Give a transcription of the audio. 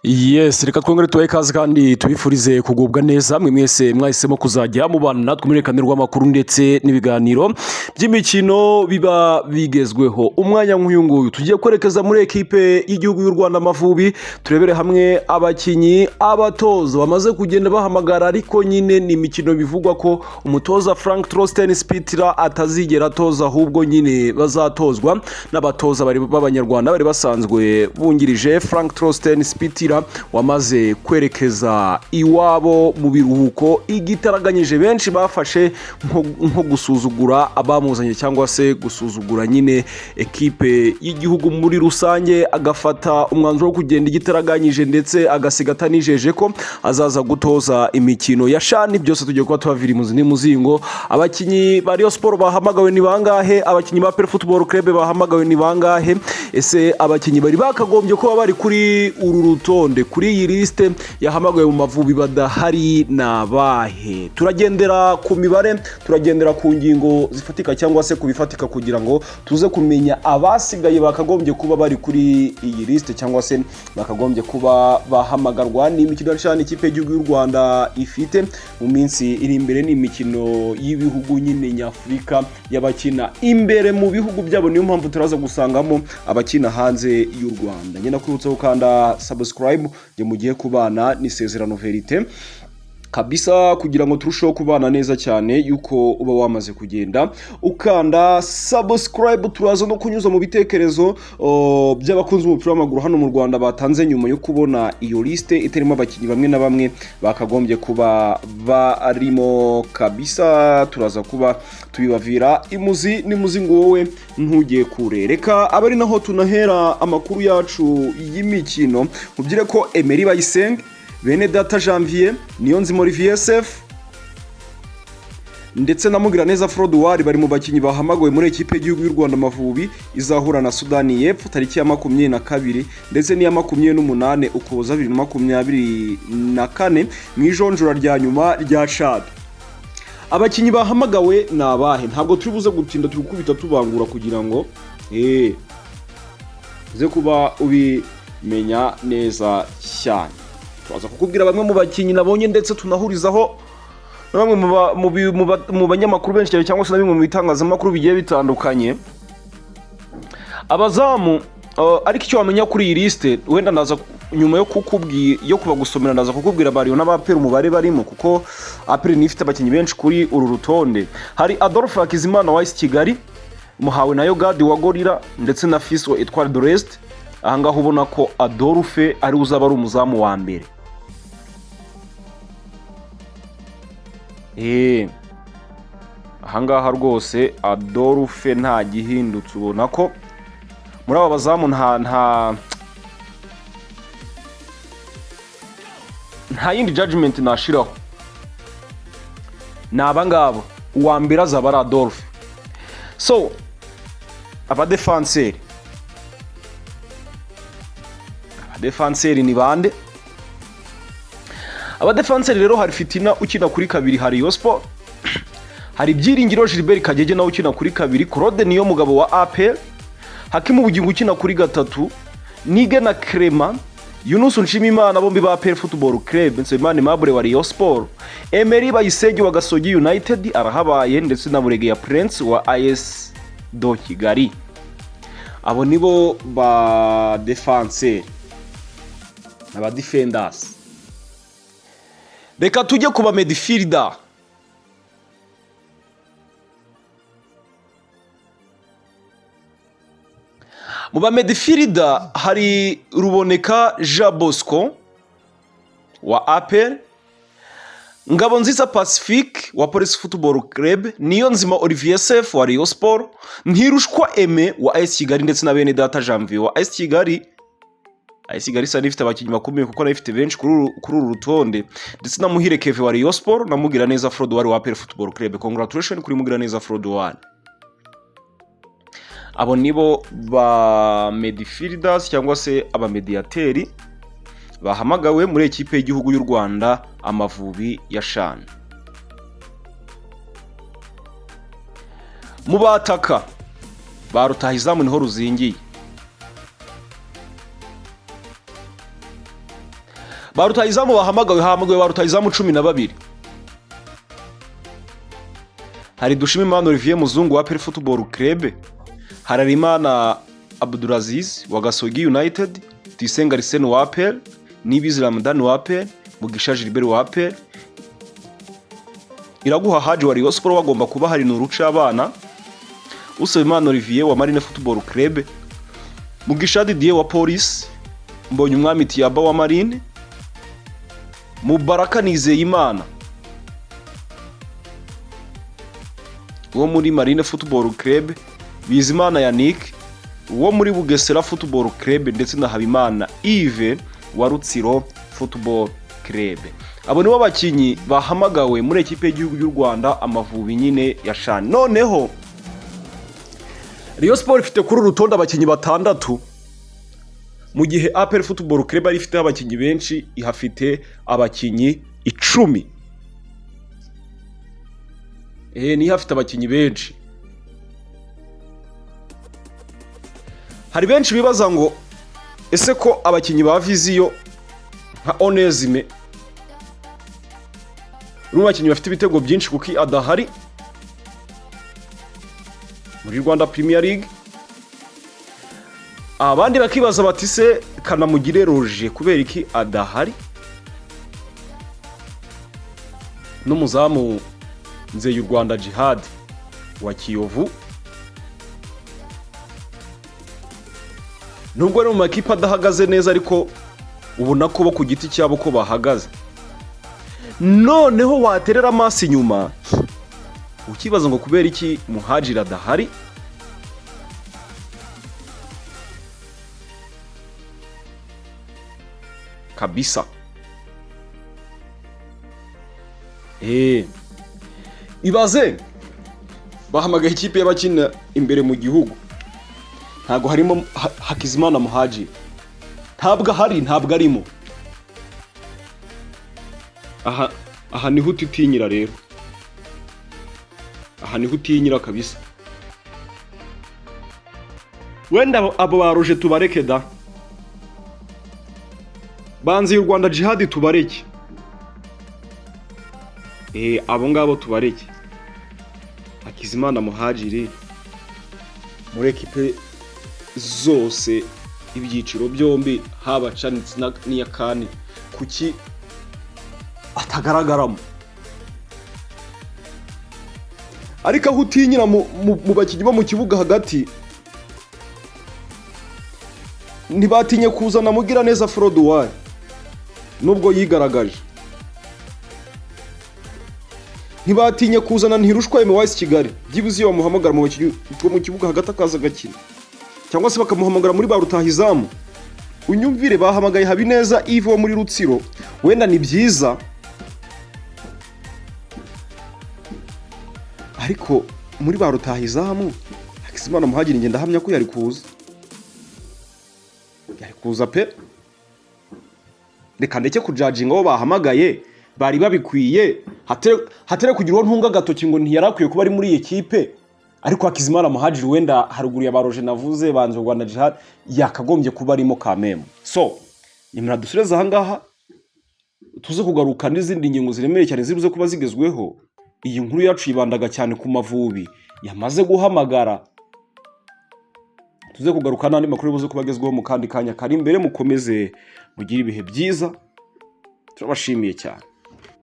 Yes, reka twongere tubahe ikaze kandi tubifurize kugubwa neza mwe mwese mwahisemo kuzajya mubana natwe muri reka rw'amakuru ndetse n'ibiganiro by'imikino biba bigezweho. Umwanya nk'uyu nguyu tugiye kwerekeza muri ekipe y'igihugu y'u Rwanda Amavubi, turebere hamwe abakinnyi abatoza bamaze kugenda bahamagara, ariko nyine ni imikino bivugwa ko umutoza Frank Torsten Spittler atazigera atoza, ahubwo nyine bazatozwa n'abatoza bari b'Abanyarwanda bari basanzwe bungirije Frank Torsten Spittler wamaze kwerekeza iwabo mu biruhuko igitaraganyije. Benshi bafashe nko gusuzugura abamuzanye cyangwa se gusuzugura nyine ekipe y'igihugu muri rusange, agafata umwanzuro wo kugenda igitaraganyije ndetse agasiga atanijeje ko azaza gutoza imikino ya CHAN. Byose tugiye kuba tubavira imuzi n'imuzingo. Abakinnyi ba Rayon Sport bahamagawe ni bangahe? Abakinnyi ba APR Football Club bahamagawe ni bangahe? Ese abakinnyi bari bakagombye kuba bari kuri uru rutonde, kuri iyi lisite yahamagawe mu Mavubi badahari ni abahe? Turagendera ku mibare, turagendera ku ngingo zifatika cyangwa se ku bifatika kugira ngo tuze kumenya abasigaye bakagombye kuba bari kuri iyi lisite cyangwa se bakagombye kuba bahamagarwa. Ni imikino cyane ikipe y'igihugu y'u Rwanda ifite mu minsi iri imbere, ni imikino y'ibihugu nyine nyafurika y'abakina imbere mu bihugu byabo, niyo mpamvu turaza gusangamo abakina hanze y'u Rwanda. Ngenda kwibutsa gukanda subscribe njye mugiye kubana n'Isezerano Verite kabisa, kugira ngo turusheho kubana neza cyane yuko uba wamaze kugenda ukanda subscribe. Turaza no kunyuza mu bitekerezo by'abakunzi b'umupira w'amaguru hano mu Rwanda batanze nyuma yo kubona iyo liste itarimo abakinnyi bamwe na bamwe bakagombye kuba barimo kabisa. Turaza kuba tubibavira imuzi n'imuzi ngo wowe ntujye kure. Reka abe ari naho tunahera amakuru yacu y'imikino. Mubwire ko Emery Bayisenge, Bene Data Janvier, Niyonzima Olivier Sefu ndetse na Mugiraneza Froduwari bari mu bakinnyi bahamagawe muri ekipe y'igihugu y'u Rwanda Amavubi izahura na Sudani y'Epfo tariki ya 22 ndetse n'iya 28 Ukuboza 2024 mu ijonjora rya nyuma rya CHAN. Abakinnyi bahamagawe ni abahe? Ntabwo turi buze gutinda, turi gukubita tubangura kugira ngo uze kuba ubimenya neza cyane. Turaza kukubwira bamwe mu bakinnyi nabonye ndetse tunahurizaho na bamwe mu banyamakuru benshi cyane cyangwa se na bimwe mu bitangazamakuru bigiye bitandukanye. Abazamu, ariko icyo wamenya kuri iyi lisite, wenda ndaza nyuma yo kukubwira, yo kubagusomera, ndaza kukubwira ba Rayon n'aba APR umubare barimo, kuko APR niyo ifite abakinnyi benshi kuri uru rutonde. Hari Adolphe Hakizimana wa AS Kigali, Muhawe nayo Gadi wa Gorilla ndetse na Fils wa Etoile de l'Est. Ahangaha ubona ko Adolphe ari uzaba ari umuzamu wa mbere. Ahangaha rwose Adolphe nta gihindutse, ubona ko muri aba bazamu nta yindi judgment nashiraho, ni aba ngaba, uwa mbere azaba ari Adolphe. So abadefanseri ni bande? Abadefanseri rero, hari Fitina ukina kuri kabiri, hari Rayon Sport, hari Byiringiro Gilbert Kagege nawe ukina kuri kabiri, Claude niyo mugabo wa APR, Hakimu Bugingo ukina kuri gatatu, Nige na Clement, Yunus Nshimimana, bombi ba APR Football Club, Nsabimana Aimable wa Rayon Sport, Emery Bayisenge wa Gasogi United arahabaye, ndetse na Buregeya Prince wa AS do Kigali. Abo nibo ba defanseri, aba defenders. Reka tujye ku ba midfielder. Mu ba midfielder hari Ruboneka Jean Bosco wa APR, Ngabonziza Pacifique wa Police Football Club, Niyonzima Olivier Sef wa Rayon Sport, Ntirushwa Aime wa AS Kigali ndetse na Bene Data Janvier wa AS Kigali. AS Kigali isa n'ifite abakinnyi bakomeye kuko nayo ifite benshi kuri uru rutonde, ndetse na Muhire Kevin wa Rayon Sport na Mugiraneza Froduwari wa APR Football Club. Congratulations kuri Mugiraneza Froduwari. Abo nibo ba midfielders cyangwa se abamediyateri bahamagawe muri ekipe y'igihugu y'u Rwanda Amavubi ya CHAN. Mu bataka ba rutahizamu niho ruzingiye. Ba rutahizamu bahamagawe, hahamagawe ba rutahizamu 12. Hari Dushimimana Olivier Muzungu wa APR Football Club, Hararimana Abdulaziz wa Gasogi United, Tuyisenge Arsene wa APR, Nibizi Ramadan wa APR, Mugisha Gilbert wa APR, Iraguha Haji wa Rayon Sport bagomba kuba hari Nuruca abana, Usabimana Olivier wa Marine Football Club, Mugisha Didier wa Police, Mbonyumwami Tiaba wa Marine, Mubaraka Nizeyimana wo muri Marine Football Club, Bizimana Yannick wo muri Bugesera Football Club ndetse na Habimana Yves wa Rutsiro Football Club. Abo nibo bakinnyi bahamagawe muri ekipe y'igihugu y'u Rwanda Amavubi nyine ya CHAN. Noneho Rayon Sport ifite kuri uru rutonde abakinnyi batandatu, mu gihe APR Football Club ari ifiteho abakinnyi benshi, ihafite abakinnyi 10. Niyo ihafite abakinnyi benshi. Hari benshi bibaza ngo ese ko abakinnyi ba Viziyo nka Onezime uri mu bakinnyi bafite ibitego byinshi kuko adahari muri Rwanda Premier League? Abandi bakibaza bati se Kanamugire Roger kubera iki adahari? N'umuzamu Nzeyurwanda Rwanda Jihad wa Kiyovu, nubwo ari mu makipe adahagaze neza, ariko ubona ko bo ku giti cyabo ko bahagaze. Noneho waterera amaso inyuma ukibaza ngo kubera iki Muhajiri adahari? Kabisa. Ibaze bahamagaye ikipe y'abakina imbere mu gihugu, ntabwo harimo Hakizimana Muhajiri, ntabwo ahari, ntabwo arimo. Aha niho utitinyira rero, aha niho utinyira kabisa. Wenda abo baruje tubareke da, banze y'u Rwanda Jihad tubareke, abo ngabo tubareke. Hakizimana Muhajiri muri ekipe zose ibyiciro byombi, haba CHAN n'iya CAN, kuki atagaragaramo? Ariko aho utinyira mu bakinnyi bo mu kibuga hagati, ntibatinye kuzana Mugiraneza Froduwari nubwo yigaragaje, ntibatinye kuzana Ntirushwa Aime Kigali, byibuze iyo bamuhamagara mu bakinnyi bo mu kibuga hagati akaza agakina, cyangwa se bakamuhamagara muri ba rutahizamu. Unyumvire, bahamagaye Habineza Yves wo muri Rutsiro, wenda ni byiza, ariko muri ba rutahizamu Hakizimana Muhagiri ngenda ahamya ko yari kuza, yari kuza pe. Reka ndeke kujajinga abo bahamagaye, bari babikwiye, hatere kugira uwo ntunga agatoki ngo ntiyari akwiye kuba ari muri iyi kipe. Ariko Hakizimana Muhajiri wenda haruguru ya baroje navuze banze Rwanda Jihad yakagombye kuba arimo kamemo. So nimara dusureze ahangaha, tuze kugaruka n'izindi ngingo ziremereye cyane zibuze kuba zigezweho. Iyi nkuru yacu yibandaga cyane ku Mavubi yamaze guhamagara. Tuze kugaruka n'andi makuru buze kuba agezweho mu kandi kanya kari imbere. Mukomeze mugire ibihe byiza, turabashimiye cyane.